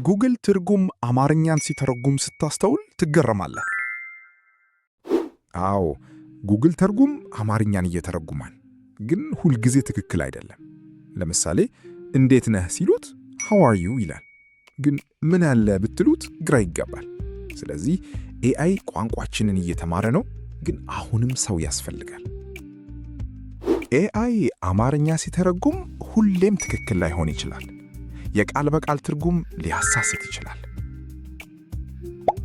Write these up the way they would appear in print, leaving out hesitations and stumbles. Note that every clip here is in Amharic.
ጉግል ትርጉም አማርኛን ሲተረጉም ስታስተውል ትገረማለህ። አዎ፣ ጉግል ተርጉም አማርኛን እየተረጉማል፣ ግን ሁልጊዜ ትክክል አይደለም። ለምሳሌ እንዴት ነህ ሲሉት "How are you" ይላል፣ ግን ምን አለ ብትሉት ግራ ይጋባል። ስለዚህ AI ቋንቋችንን እየተማረ ነው፣ ግን አሁንም ሰው ያስፈልጋል። AI አማርኛ ሲተረጉም ሁሌም ትክክል ላይሆን ይችላል። የቃል በቃል ትርጉም ሊያሳስት ይችላል።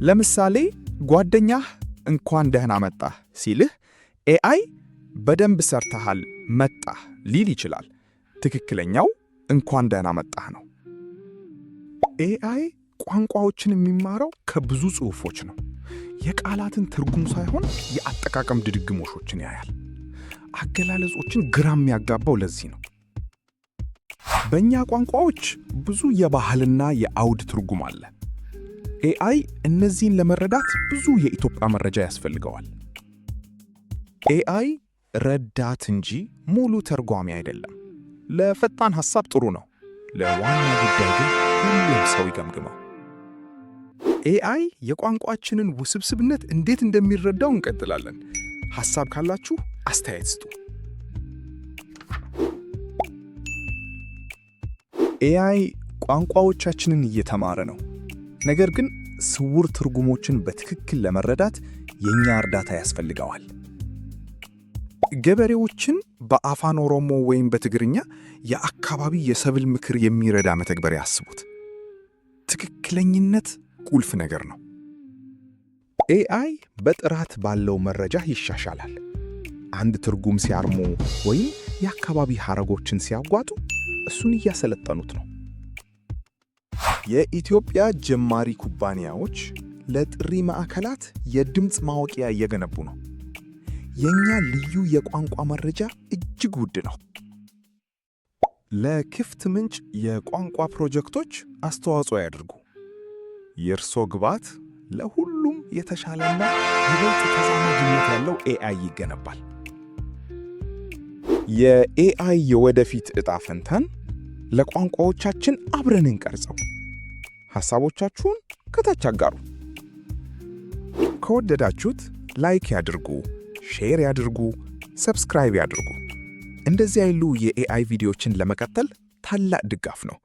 ለምሳሌ ጓደኛህ እንኳን ደህና መጣህ ሲልህ AI በደንብ ሰርተሃል መጣህ ሊል ይችላል። ትክክለኛው እንኳን ደህና መጣህ ነው። AI ቋንቋዎችን የሚማረው ከብዙ ጽሑፎች ነው። የቃላትን ትርጉም ሳይሆን የአጠቃቀም ድግግሞሾችን ያያል። አገላለጾችን ግራ የሚያጋባው ለዚህ ነው። በእኛ ቋንቋዎች ብዙ የባህልና የአውድ ትርጉም አለ። AI እነዚህን ለመረዳት ብዙ የኢትዮጵያ መረጃ ያስፈልገዋል። AI ረዳት እንጂ ሙሉ ተርጓሚ አይደለም። ለፈጣን ሐሳብ ጥሩ ነው። ለዋና ጉዳይ ግን ሁሌም ሰው ይገምግመው። AI የቋንቋችንን ውስብስብነት እንዴት እንደሚረዳው እንቀጥላለን። ሐሳብ ካላችሁ አስተያየት ስጡ። AI ቋንቋዎቻችንን እየተማረ ነው። ነገር ግን ስውር ትርጉሞችን በትክክል ለመረዳት የእኛ እርዳታ ያስፈልገዋል። ገበሬዎችን በአፋን ኦሮሞ ወይም በትግርኛ የአካባቢ የሰብል ምክር የሚረዳ መተግበሪያ ያስቡት። ትክክለኝነት ቁልፍ ነገር ነው። AI በጥራት ባለው መረጃ ይሻሻላል። አንድ ትርጉም ሲያርሙ ወይም የአካባቢ ሐረጎችን ሲያጓጡ እሱን እያሰለጠኑት ነው። የኢትዮጵያ ጀማሪ ኩባንያዎች ለጥሪ ማዕከላት የድምፅ ማወቂያ እየገነቡ ነው። የእኛ ልዩ የቋንቋ መረጃ እጅግ ውድ ነው። ለክፍት ምንጭ የቋንቋ ፕሮጀክቶች አስተዋጽኦ ያድርጉ። የእርሶ ግብዓት ለሁሉም የተሻለና ይበልጥ ተዛማጅነት ያለው AI ይገነባል። የ AI የወደፊት ዕጣ ፈንታን ለቋንቋዎቻችን አብረን እንቀርጸው። ሐሳቦቻችሁን ከታች አጋሩ። ከወደዳችሁት like ያድርጉ፣ share ያድርጉ፣ subscribe ያድርጉ። እንደዚህ ያሉ የ AI ቪዲዮዎችን ለመቀጠል ታላቅ ድጋፍ ነው።